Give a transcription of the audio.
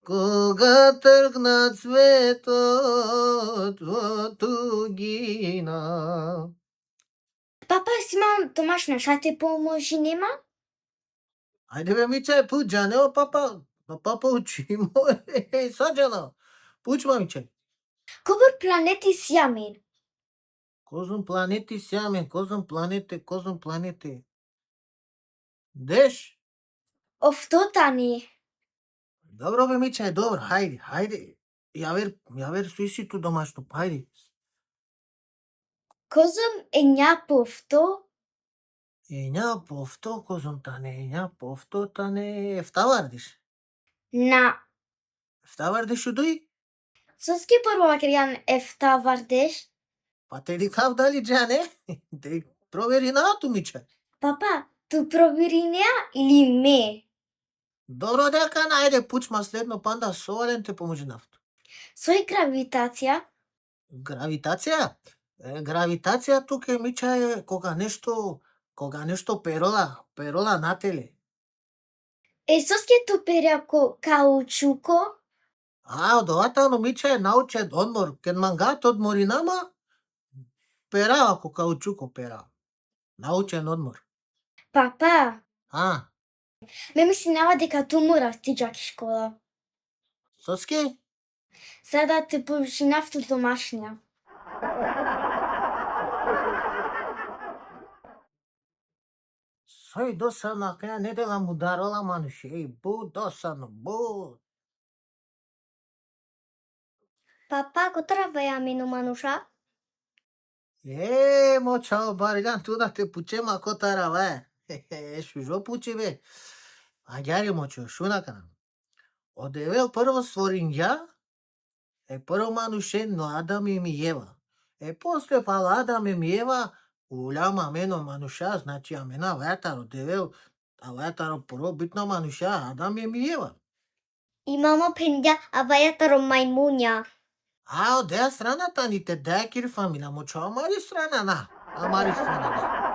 Кога тргна цветот во тугина. Папа, си имам домашна, ша ти поможи, нема? Ајде бе, Миче, пуџа, нема папа. На папа учимо. Саđано. Пуќ, мамиче. Кобор планети сјамен. Козум планети сјамен, козум планете. Деш? Офтотани. Добро бе, Миче, добро, хајде. Ја вер суиситу домашно, хајде. Козум ења повто. Ења повто, козумтане, ења повтотане. Ефтавардиш. На. Ефтавардиш удуи? Соски порвакерјан ефтавардеш. Па те дикав дали джане? Те провери на ату, Миче. Папа, ту провери неа или ме? Добро дека најде пуќма следно панда совален те поможи нафто. Сој гравитација? Гравитација? Гравитација тука, Миче, е кога нешто перола нателе. Соски ту перјако каучуко? Од оватано, Миче, научен одмор. Кен мангат одморинама, перава ко каучуко перава. Научен одмор. Папа, А, ме мислинава дека ту мора стиđаки школа. соски? Сега те повиши нафту домашња. Сој досадно, каја недела му дарола мануше. Досадно. Папа, котра ја мену мануша? Мочао бариган, туда те пучема котара, бе. Шужо пучи, бе. Аѓари мочо, шунакана. Одевел прво створинја, прво манушен, но Адам и Ева. После пала Адам и Ева, уляма мено мануша, значи амена вајатаро девел, а вајатаро прво битно мануша, Адам и Ева. И мама пенѓа, а вајатаро мајмуња. Одеа страната ни те дајкир фамила, мочо амари страна, на. Амари страна, да.